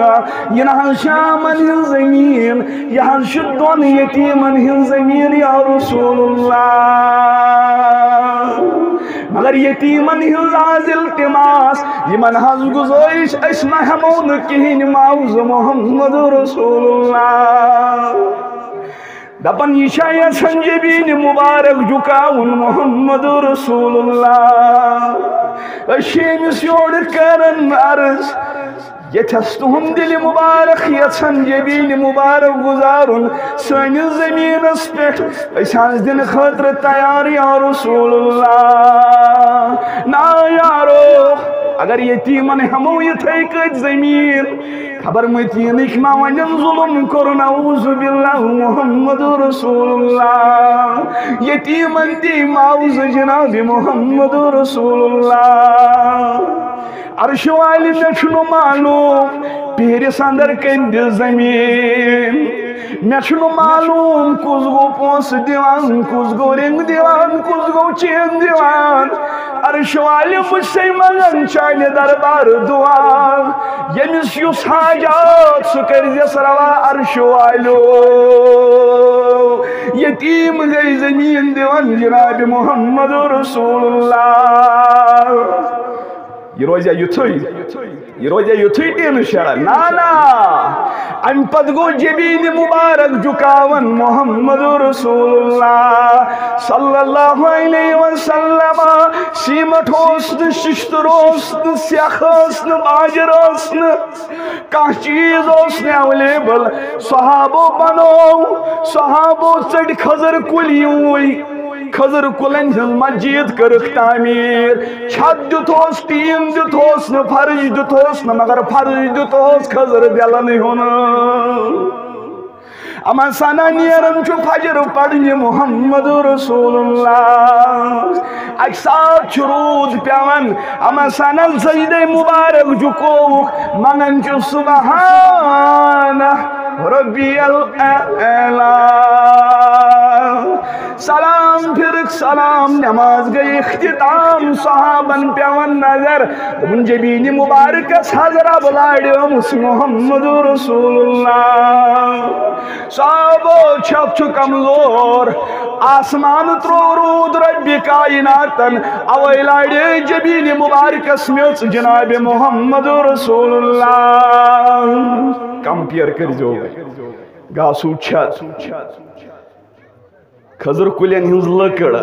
یہِ نہ حظ چھِ شامن ہٕنٛز زمین، یہِ حظ چھِ دۄن یتیٖمن ہٕنٛز زمین یا رسول اللہ۔ مگر یتیٖمن ہٕنٛز حظ التماس، یِمن حظ گُزٲرِش، أسۍ نہ ہٮ۪مو نہٕ کِہیٖنۍ معاوضہٕ محمد رسول اللہ۔ دپان یہِ چھا یژھان جبین مبارک جُکاوُن محمد رسول اللہ۔ أسۍ چھِ أمِس یورٕ کران عرض، ییٚتھس تُہُنٛد دِلہِ مبارک یژھان جبین مبارک گُزارُن سٲنِس زمینس پٮ۪ٹھ، أسۍ حظ دِنہٕ خٲطرٕ تیار یا رسول اللہ۔ نا یارو، اگر یتیٖمن ہٮ۪مو یِتھے کٔنۍ زمین، خبر مدینٕکۍ ما ونن ظلم کوٚر، نعوذ باللہ محمد رسول اللہ۔ یتیٖمن دی معاوضہٕ جناب محمد رسول اللہ۔ عرش والہِ، مےٚ چھُنہٕ معلوم پیٖرِس اندر کٔمۍ دِژ زٔمیٖن۔ مےٚ چھُنہٕ معلوم کُس گوٚو پونٛسہٕ دِوان، کُس گوٚو رِنٛگ دِوان، کُس گوٚو چین دِوان۔ عرش والہِ، بہٕ چھُسے منٛگان چانہِ دربار دُعا، ییٚمِس یُس حاجات سُہ کٔرۍزٮ۪س روا عرش والیو۔ یتیٖم گٔے زٔمیٖن دِوان جناب محمد رسول اللہ۔ یہِ روزیا یُتھُے؟ یہِ روزیا یُتھُے ٹیٖنہٕ شیرا؟ نہ، نہ۔ اَمہِ پتہٕ گوٚو جبیٖنہِ مُبارک جُکاوان محمد رسول اللہ صلی اللہ علیہ وسلم۔ سیٖمٹ اوس نہٕ، شِشتٕر اوس نہٕ، سٮ۪کھ ٲس نہٕ، باجِر ٲس نہٕ، کانٛہہ چیٖز اوس نہٕ ایویلیبل۔ صحابو بنوو، صحابو ژٔٹۍ کھٔزٕر کُلۍ یوٗرۍ۔ کھٔزٕر کُلٮ۪ن ہٕنٛز مسجد کٔرٕکھ تعمیٖر۔ چھت دیُتہوس، ٹیٖن دیُتہوس نہٕ، فرٕش دیُتہوس نہٕ، مگر فرٕش دیُتہوس کھٔزٕر بیلن ہُنٛد۔ اما سنہ نیران چھُ فجر پرنہِ محمد رسول اللہ۔ اکہِ ساتہٕ چھُ روٗد پٮ۪وان، اما سنہ سجدے مبارک جُکووُکھ، منان چھُ سبحان ربی الاعلی۔ سلام پھرکھ سلام، نماز گٔے اختتام، صحابن پٮ۪وان نظر، دوٚپُن، جبین مبارکس حضرہ بلاڑیومُس محمد رسول اللہ۔ صحابو چھپ چھُ کمزور، آسمان ترو روٗد رب کائناتن، اوے لاڑے جبین مبارکس میژ جناب محمد رسول اللہ۔ کمپیئر کٔرزیو، گاسو چھت، کھٔزٕر کُلٮ۪ن ہٕنٛز لٔکٕر۔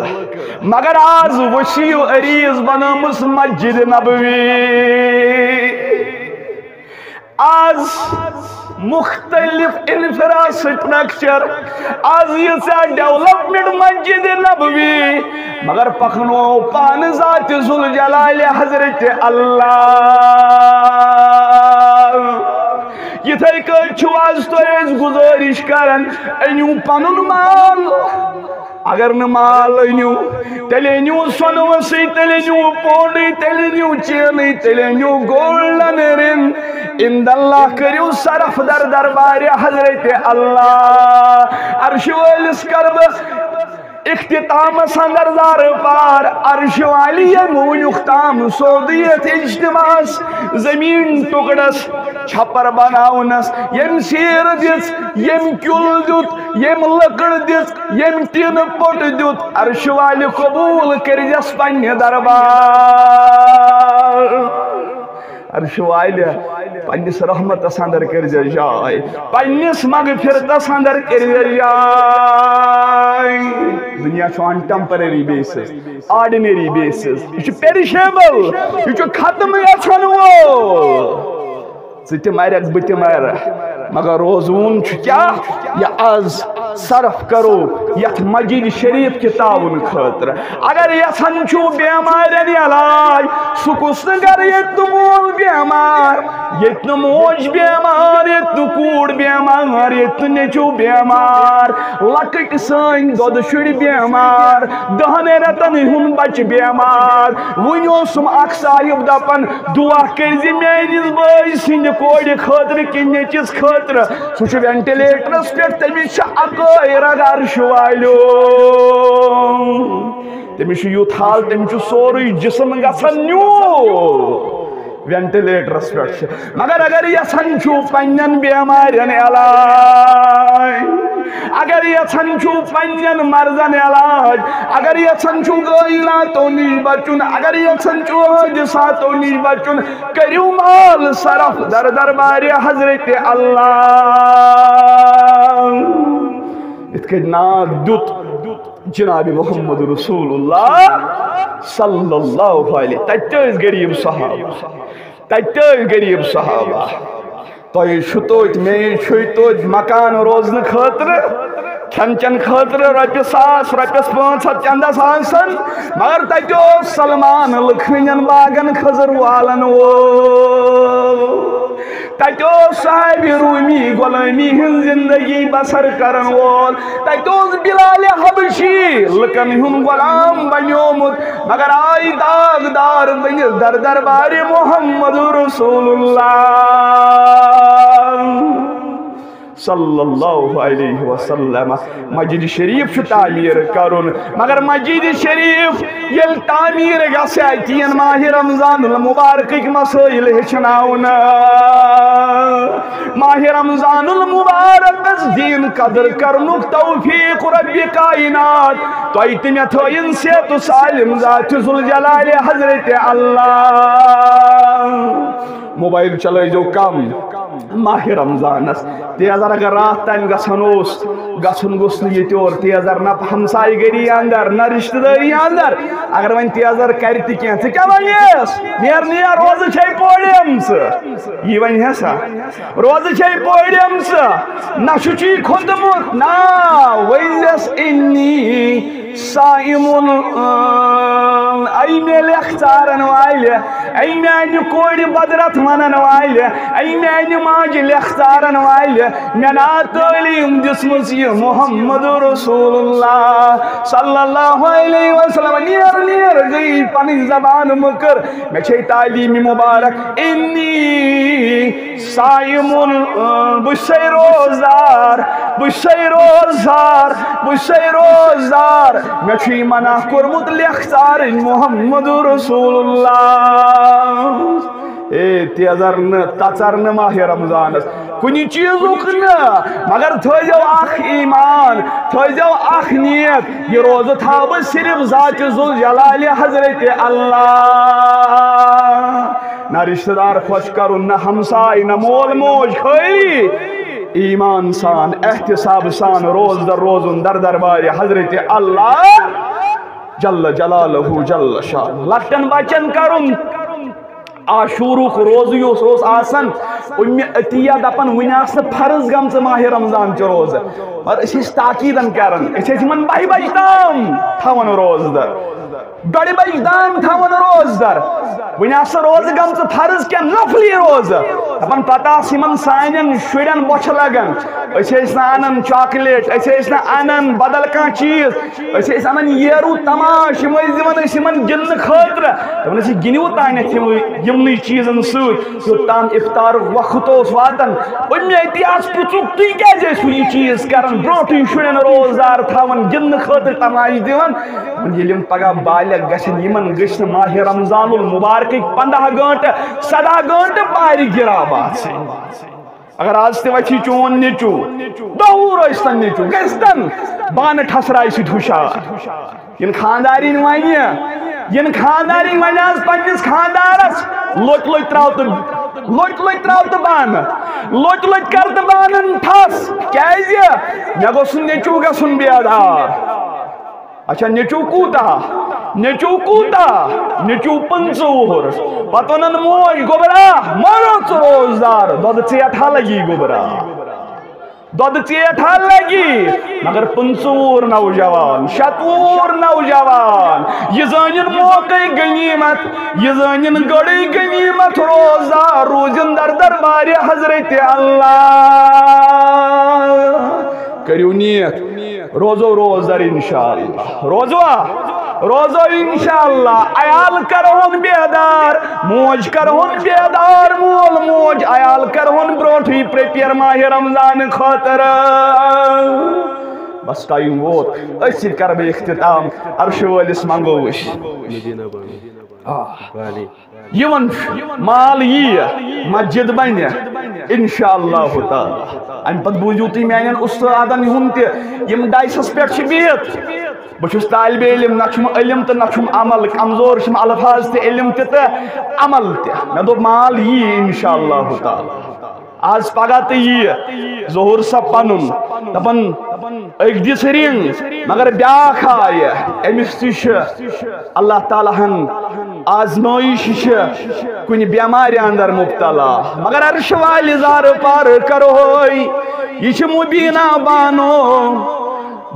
مگر آز وسیع و عریض بنٲومٕژ مسجد نبوی۔ آز مختلف انفراسٹرکچر، آز ییٖژاہ ڈیولپمنٹ مسجد نبوی، مگر پکنو پانہٕ ذات ذوالجلال حضرت اللہ۔ یِتھے کٔنۍ چھُ آز تۄہہِ أسۍ گُزٲرِش کران، أنِو پنُن مال۔ اگر نہٕ مال أنِو، تیٚلہِ أنِو سۄنہٕ وَسٕے، تیٚلہِ أنِو پونڈٕے، تیٚلہِ أنِو چینٕے، تیٚلہِ أنِو گولڈن رنگ۔ عند اللہ کٔرِو صرف در دربارِ حضرت اللہ۔ عرش وٲلِس کرٕ بہٕ اختتامس اندر زارٕ پار، عرش والی ییٚمۍ وُنیُک تام سعودیت اجتماعس زمین ٹکڑس چھپر بناونس، ییٚمۍ سیٖر دِژ، ییٚمۍ کیُل دیُت، ییٚمۍ لٔکٕر دِژ، ییٚمۍ ٹیٖنہٕ پوٚٹ دیُت، عرش والہِ قبوٗل کٔرۍزٮ۪س پننہِ دربار۔ عرش والہِ پننِس رحمتس اندر کٔرۍزٮ۪س جاے، پننِس مغفرتس اندر کٔرۍزٮ۪س جاے۔ دُنیا چھُ on temporary basis، ordinary basis، یہِ چھُ perishable، یہِ چھُ ختم گژھن وول۔ ژٕ تہِ مرکھ، بہٕ تہِ مرٕ، مگر روزوُن چھُ کیٛاہ؟ یہِ از صرف کرو یتھ مسجد شریف کہِ تعاون خٲطرٕ۔ اگر یژھان چھُو بیمارٮ۪ن علاج، سُہ کُس نہٕ گرٕ ییٚتہِ نہٕ مول بیمار، ییٚتہِ نہٕ موج بیمار، ییٚتہِ نہٕ کوٗر بیمار، ییٚتہِ نہٕ نیٚچو بیمار، لۄکٕٹۍ سٲنۍ دۄدٕ شُرۍ بیمار، دہن رٮ۪تن ہُنٛد بچہٕ بیمار۔ وُنہِ اوسُم اکھ صاحب دپان، دعا کٔرۍ زِ میٲنِس بٲے سٕنٛدِ کورِ خٲطرٕ کِنہٕ نیٚچِس خٲطرٕ۔ سُہ چھُ وینٹِلیٹرس پٮ۪ٹھ، تٔمِس چھِ اکٲے رگ عرش والیو۔ تٔمِس چھُ یُتھ حال، تٔمِس چھُ سورُے جسم گژھان نیوٗ۔ وینٹِلیٹرس پٮ۪ٹھ چھِ۔ مگر اگر یژھان چھُو پننٮ۪ن بیمارٮ۪ن علاج، اگر یژھان چھُو پننٮ۪ن مرضن علاج، اگر یژھان چھُو غٲیلاتو نِش بچُن، اگر یژھان چھُو حٲدثاتو نِش بچُن، کٔرِو مال صرف در دربارِ حضرت اللہ۔ یِتھ کٔنۍ ناو دیُت جناب محمد رسول اللہ صلی اللہ علیہ، تتہِ تہِ ٲسۍ غریب صحابہ، تتہِ تہِ ٲسۍ غریب صحابہ۔ تۄہہِ چھُ توتہِ، مےٚ چھُے توتہِ مکان روزنہٕ خٲطرٕ، کھٮ۪ن چٮ۪ن خٲطرٕ رۄپیہِ ساس، رۄپیَس پانٛژھ ہَتھ چندس آسان، مگر تتہِ اوس سلمان لکھنٮ۪ن باغن خٔزٕر والن وول۔ تتہِ اوس صاحب رومی غلٲمی ہٕنٛز زندگی بسر کرن وول۔ تتہِ اوس بلال حبشی لُکن ہُنٛد غلام بنیومُت، مگر آے داغدار بٔنِتھ در دربارِ محمد رسول اللہ۔ صلی اللہ علیہ وسلم۔ مسجد شریف چھُ تعمیٖر کرُن، مگر مسجد شریف ییٚلہِ تعمیٖر گژھِ، اَتہِ یِن ماہِ رمضان المبارکٕکۍ مسٲیِل ہیٚچھناونہٕ۔ ماہِ رمضان المبارکس دیٖن قدر کرنُک توفیق رب کائنات تۄہہِ تہٕ مےٚ تھٲیِن صحت و سالم ذات ذوالجلال حضرت اللہ۔ موبایل چلٲیزیو کم۔ ماہِ رمضانس تیزر اگر راتھ تام گژھن اوس، گژھن گوٚژھ نہٕ ییٚتہِ اورٕ تیزر، نہ ہمسایہِ گٔری اندر، نہ رشتہٕ دٲری اندر۔ اگر وۄنۍ تیزر کرِ تہِ کینٛہہ، ژٕ کیٛاہ ونیس؟ نیر، نیر، روزٕ چھے پوڑیمژٕ۔ یی ونہِ ہے سا، روزٕ چھے پوڑیمژٕ، نہ چھُ چی کھوٚتمُت، نا، ؤنزٮ۪س انی صائم، اے مےٚ لیکھ ژارن والہِ، اے میانہِ کورِ بدرت ونن والہِ، اے میانہِ ماجہِ لیکھ ژارن والہِ، مےٚ نا تعلیٖم دِژمٕژ یہِ محمد رسول اللہ صلی اللہ علیہ وسلم۔ نیر، نیر گٔیی پنٕنۍ زبان مٔکٕر، مےٚ چھے تعلیٖم مبارک۔ انی صائم، بہٕ چھُسے روزدار، بہٕ چھُسے روزدار، بہٕ چھُسے روزدار۔ مےٚ چھُے منع کوٚرمُت لیکھ ژارٕنۍ محمد رسول اللہ۔ اے تیزر نہٕ، تژر نہٕ ماہِ رمضانس کُنہِ چیٖزُک نہٕ، مگر تھٲیزیو اکھ ایمان، تھٲیزیو اکھ نیت، یہِ روزٕ تھاو بہٕ صرف ذات ذوالجلالِ حضرت اللہ۔ نہ رشتہ دار خۄش کرُن، نہ ہمساے، نہ مول موج، خٲلی ایمان سان، احتساب سان روزدر روزُن در دربارِ حضرت اللہ جل جلالہ جل شان۔ لۄکٹٮ۪ن بچن کرُن عاشورُک روزٕ یُس اوس آسان، اُمہِ عطیہ دپان وُنہِ آسہٕ نہٕ فرض گٔمژٕ ماہِ رمضان چہِ روزٕ، مگر أسۍ ٲسۍ تاکیٖدن کران، أسۍ ٲسۍ یِمن بہہِ بجہِ تام تھاوان روزدر، ڈۄڈِ بجہِ تام تھاوان روزدر۔ وُنہِ آسہٕ نہٕ روزٕ گٔمژٕ فرض کینٛہہ، نفلی روزٕ۔ دپان پتہٕ آسہٕ یِمن سانٮ۪ن شُرٮ۪ن بۄچھِ لگان، أسۍ ٲسۍ نہٕ انان چاکلیٹ، أسۍ ٲسۍ نہٕ انان بدل کانٛہہ چیٖز، أسۍ ٲسۍ انان ییرو تماش، یِم ٲسۍ دِوان أسۍ یِمن گِنٛدنہٕ خٲطرٕ۔ دپان ٲسۍ، "یہِ گِنٛدِو تانٮ۪تھ یِموٕے، یِمنٕے چیٖزن سۭتۍ۔" یوٚت تام افطارُک وقت اوس واتان، اُمہِ عطیہ ہس پرٛژھُکھ، "تُہۍ کیٛازِ ٲسِو یہِ چیٖز کران؟ برونٛٹھٕے شُرٮ۪ن روزدار تھاوان، گِنٛدنہٕ خٲطرٕ تماش دِوان؟" دوٚپُن، "ییٚلہِ یِم پگاہ بالغ گژھن، یِمن گٔژھۍ نہٕ ماہِ رمضان المبارکٕکۍ پنٛداہ گٲنٛٹہٕ، سداہ گٲنٛٹہٕ پارِ گِراب آسٕنۍ۔" اگر آز تہِ وتھی چون نیٚچو، دہ وُہُر ٲسۍتن نیٚچو، گژھتن بانہٕ ٹھسراے سۭتۍ ہُشار۔ یِن خاندارِنۍ ونہِ، یِن خاندارِنۍ ونہِ آز پننِس خاندارس، لوٚٹۍ لوٚٹۍ تراو تہٕ، لوٚٹۍ لوٚٹۍ تراو تہٕ بانہٕ، لوٚٹۍ لوٚٹۍ کر تہٕ بانن ٹھس۔ کیازِ؟ مےٚ گوٚژھ نہٕ نیٚچو گژھُن بیدار۔ اچھا، نیٚچو کوٗتاہ؟ نیٚچو کوٗتاہ؟ نیٚچو پٕنٛژٕہ وُہُر۔ پتہٕ وَنان موج، "گوٚبرا، مہ روز ژٕ روزدار، دۄدٕ ژیٹھ ہا لگی گوٚبرا، دۄدٕ ژیٹھ ہا لگی۔" مگر پٕنٛژٕہ وُہُر نوجوان، شَتوُہ وُہُر نوجوان، یہِ زٲنِن موقعے غنیمت، یہِ زٲنِن گٔڑٕے غنیمت، روزدار روٗزِن در دربارِ حضرت اللہ۔ کٔرِو نیت۔ روزو روزدر انشاءاللہ۔ روزوا؟ روزو انشاءاللہ۔ عیال کرہون بیدار، موج کرہون بیدار، مول موج عیال کرہون برونٹھٕے prepare ماہِ رمضان خٲطرٕ۔ بس ٹائم ووت، أتھۍ سۭتۍ کرٕ بہٕ اختتام۔ عرشہٕ وٲلِس منگو أسۍ۔ آ۔ یِمن مال یی، مسجد بنہِ، انشاءاللہ تعالیٰ۔ امہِ پتہٕ بوٗزِو تُہۍ میانٮ۪ن اُستادن ہُنٛد تہِ، یِم ڈایسس پٮ۪ٹھ چھِ بِہِتھ۔ بہٕ چھُس طالبِ علم، نہ چھُم علم تہٕ نہ چھُم عمل، کمزور چھِم الفاظ تہِ، علم تہِ تہٕ عمل تہِ۔ مےٚ دوٚپ مال یی انشاءاللہ تعالیٰ۔ آز پگاہ تہِ یی ظہور صٲب پنُن، دپان أکۍ دِژ رِنٛگ، مگر بیٛاکھ آیہِ، أمِس تہِ چھِ اللہ تعالیٰ ہن آزمٲیِش، یہِ چھِ کُنہِ بٮ۪مارِ اندر مبتلا، مگر عرشہٕ والہِ زارٕ پارٕ کرہوے، یہِ چھِ مُبیٖنہ بانو۔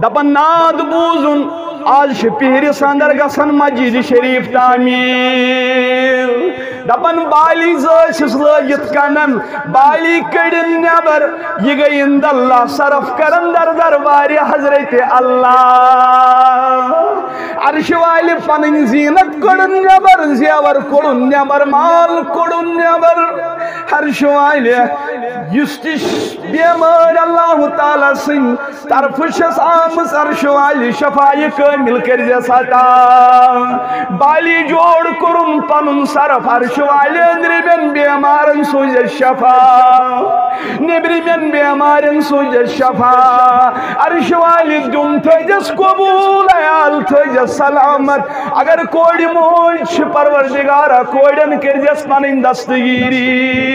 دپان ناد بوزُن، آز چھِ پِہرِس اندر گژھان مسجد شریف تعمیٖر۔ دپان بالی زٲسِس لٲگِتھ کنن، بالی کٔڑِن نٮ۪بر، یہِ گٔے عند اللہ صرف کرن در دربارِ حضرت اللہ۔ عرشہٕ والہِ پنٕنۍ زیٖنت کٔڑٕن نٮ۪بر، زیور کوٚڑُن نٮ۪بر، مال کوٚڑُن نٮ۪بر۔ عرشہٕ والہِ یُس تہِ بیمٲرۍ اللہ تعالیٰ سٕنٛدِ طرفہٕ چھس آمٕژ، عرشہٕ والہِ شفایہِ کٲمِل کٔرزٮ۪س عطا۔ بالی جوڑ کوٚرُن پنُن صرف، عرشہٕ والہِ أنٛدرِمٮ۪ن بیمارن سوٗزٮ۪س شفا، نیٚبرِمٮ۪ن بیمارن سوٗزٮ۪س شفا۔ عرشہٕ والہِ دیُن تھٲیزٮ۪س قبوٗل، عیال تھٲیزٮ۪س سلامت۔ اگر کورِ موج چھِ، پروردگارا، کورٮ۪ن کٔرزٮ۪س پنٕنۍ دستگیٖری۔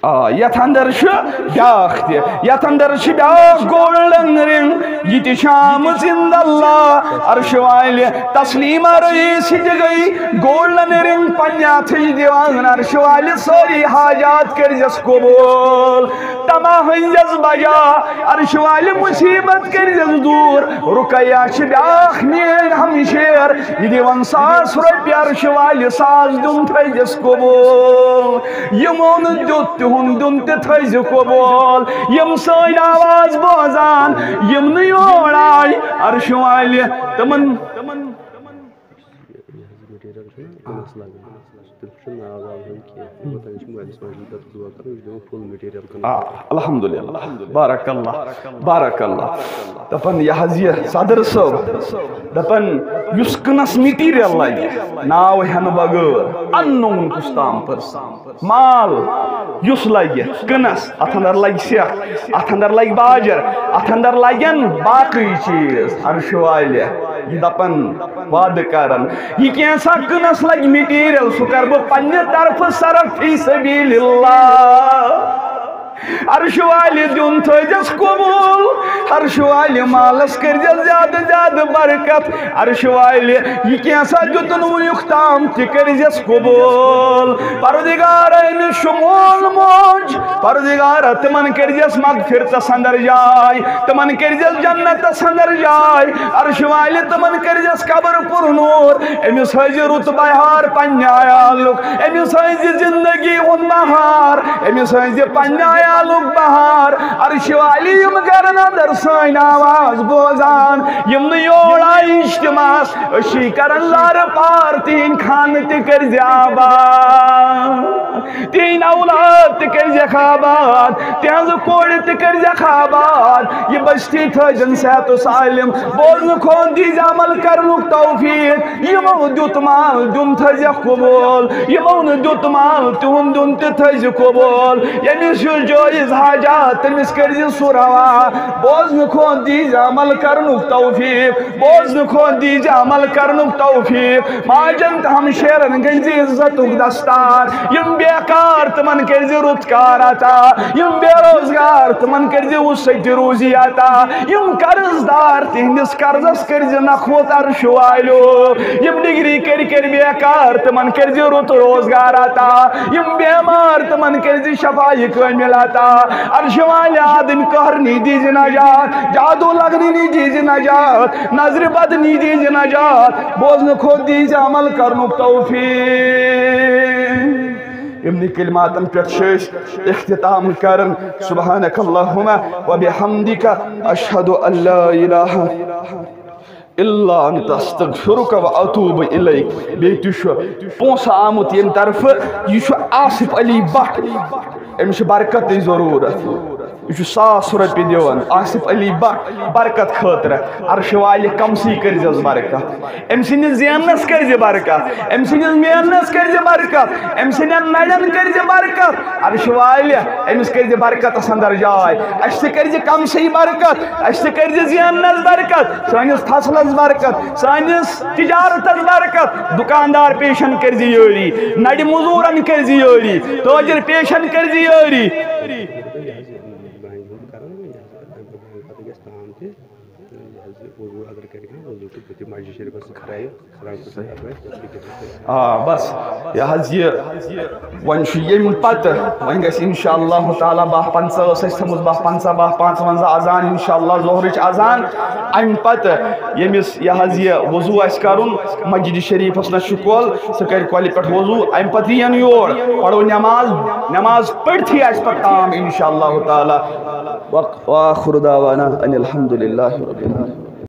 آ، یتھ اندر چھُ بیاکھ تہِ، یتھ اندر چھِ بیاکھ گولڈن رنگ، یہِ تہِ چھِ آمٕژ عند اللہ۔ عرش والہِ تسلیمہ رئیس تہِ گٔے گولڈن رنگ پننہِ اتھٕچ دِوان۔ عرش والہِ سٲری حاجات کٔرزٮ۪س قبول، تمہ ہٕنٛدٮ۪س بجا۔ عرش والہِ مصیبت کٔرزٮ۪س دوٗر۔ رقیہ چھِ بیاکھ میٲنۍ ہمشیر، یہِ دِوان ساس رۄپیہِ۔ عرش والہِ ساس دیُن تھٲیزٮ۪س قبول، یِمو نہٕ دیُت تِہُنٛد دیُن تہِ تھٲیزِ قبول۔ یِم سٲنۍ آواز بوزان، یِم نہٕ یور آے، عرش والہِ تِمن یہِ حظ یہِ material چھُنہ کٕنَس لَگان، تٔمِس چھُنہٕ ناو واو ہیوٚن کینٛہہ، یِتھَے پٲٹھۍ چھِ موبایلَس منٛز یہِ پَتہٕ دُعا کَرُن، یہِ چھُ دِوان full material کٕنَس۔ آ، الحمدللہ، بارک اللہ، بارک اللہ۔ دَپان یہِ حظ یہِ صدر صٲب، دَپان یُس کٕنَس material لَگہِ، ناو ہٮ۪نہٕ بغٲر، unknown کُس تام person۔ مال یُس لگہِ کٕنس، اتھ اندر لگہِ سیکھ، اتھ اندر لگہِ باجر، اتھ اندر لگن باقٕے چیز۔ عرش والہِ یہِ دپان وعدٕ کران، یہِ کینٛژھا کٕنس لگہِ material، سُہ کرٕ بہٕ پننہِ طرفہٕ صرف فی سبیل اللہ۔ عرش والہِ دیُن تھٲیزٮ۪س قبول، عرش والہِ مالس کٔرزٮ۪س زیادٕ زیادٕ برکت۔ عرش والہِ یہِ کینٛژھا دیُتُن وُنیُک تام تہِ کٔرزٮ۪س قبول۔ پروردگار أمِس شمول موج، پروردگار تِمن کٔرزٮ۪س مغفرتس اندر جاے، تِمن کٔرزٮ۪س جنتس اندر جاے۔ عرش والہِ تِمن کٔرزٮ۪س قبر پر نور، أمِس ہٲیزِ رُت بہار پننہِ عیالُک، أمِس ہٲیزِ زندگی ہُنٛد بہار، أمِس ہٲیزِ پننہِ عیالُک بہار۔ عرش والہِ یِم گرن اندر سٲنۍ آواز بوزان، یِم نہٕ یور آیہِ اجتماعس، أسۍ چھِ کران لارٕ پار، تِہِنٛدۍ خانہٕ تہِ کٔرزِ آباد، تِہِنٛدۍ اولاد تہِ کٔرزٮ۪کھ آباد، تِہٕنٛزٕ کورِ تہِ کٔرزٮ۪کھ آباد۔ یہِ بستی تھٲیزٮ۪ن صحت و سالم، بوزنہٕ کھۄتہٕ دیٖزِ عمل کرنُک توفیق۔ یِمو دیُت مال، دیُن تھٲیزٮ۪کھ قبول، یِمو نہٕ دیُت مال، تِہُنٛد دیُن تہِ تھٲیزِ قبول۔ ییٚمِس یُس جٲیز حاجات، تٔمِس کٔرزِ سُہ روا۔ بوزنہٕ کھۄتہٕ دیٖزِ عمل کرنُک توفیق، بوزنہٕ کھۄتہٕ دیٖزِ عمل کرنُک توفیق۔ ماجن تہٕ ہمشیرن گٔنزِ عزتُک دستار۔ یِم بیکار، تِمن کٔرزِ رُت کار عطا۔ یِم بے روزگار، تِمن کٔرزِ وُسعتِ روزی عطا۔ یِم قرض دار، تِہنٛدِس قرضس کٔرزِ نکھوت عرش والیو۔ یِم ڈگری کٔرۍ کٔرۍ بیکار، تِمن کٔرزِ رُت روزگار عطا۔ یِم بیمار، تِمن کٔرزِ شفایہِ کٲمل عطا۔ عرش والہِ آدم قہر نی دیٖزِ نجات، جادو لگنہٕ نی دیٖزِ نجات، نظرِ بد نی دیٖزِ نجات، بوزنہٕ کھۄتہٕ دیٖزِ عمل کرنُک توفیق۔ یِمنٕے کلماتن پٮ۪ٹھ چھِ أسۍ اختتام کران۔ سبحانک اللہم و بحمدک، اشہد ان لا الہ الا انت، استغفرک و اتوب الیک۔ بیٚیہِ تہِ چھُ پونٛسہٕ آمُت ییٚمہِ طرفہٕ، یہِ چھُ آصف علی بٹ، أمِس چھِ برکتٕچ ضروٗرت۔ یہِ چھُ ساس رۄپیہِ دِوان آصف علی بٹ برکت خٲطرٕ۔ عرش والہِ کمسٕے کٔرزٮ۪س برکت، أمۍ سٕنٛدِس زیننس کٔرزِ برکت، أمۍ سٕنٛدِس میننس کٔرزِ برکت، أمۍ سٕنٛدٮ۪ن نرٮ۪ن کٔرزِ برکت۔ عرش والہِ أمِس کٔرزِ برکتس اندر جاے، اسہِ تہِ کٔرزِ کمسٕے برکت، اسہِ تہِ کٔرزِ زیننس برکت، سٲنِس فصلس برکت، سٲنِس تجارتس برکت، دکاندار پیشن کٔرزِ یٲری، نرِ مزورن کٔرزِ یٲری، تاجر پیشن کٔرزِ یٲری۔ آ، بس، یہِ حظ یہِ، وۄنۍ چھُ ییٚمہِ پتہٕ، وۄنۍ گژھِ انشاءاللہ تعالیٰ باہ پنٛژاہ، ٲس اَسہِ تھٲومٕژ باہ پنٛژاہ، باہ پانٛژھ وَنزاہ اذان، انشاءاللہ ظہرٕچ اذان۔ اَمہِ پتہٕ ییٚمِس یہِ حظ یہِ وضوٗ آسہِ کرُن، مسجد شریفس نش چھُ کۄل، سُہ کرِ کۄلہِ پٮ۪ٹھ وضوٗ، اَمہِ پتہٕ یِیَن یور، پرو نماز، نماز پٔرتھٕے آسہِ پتہٕ تام انشاءاللہ تعالیٰ۔ وق-، وآخر دعوانا ان الحمد للہ رب العالمین۔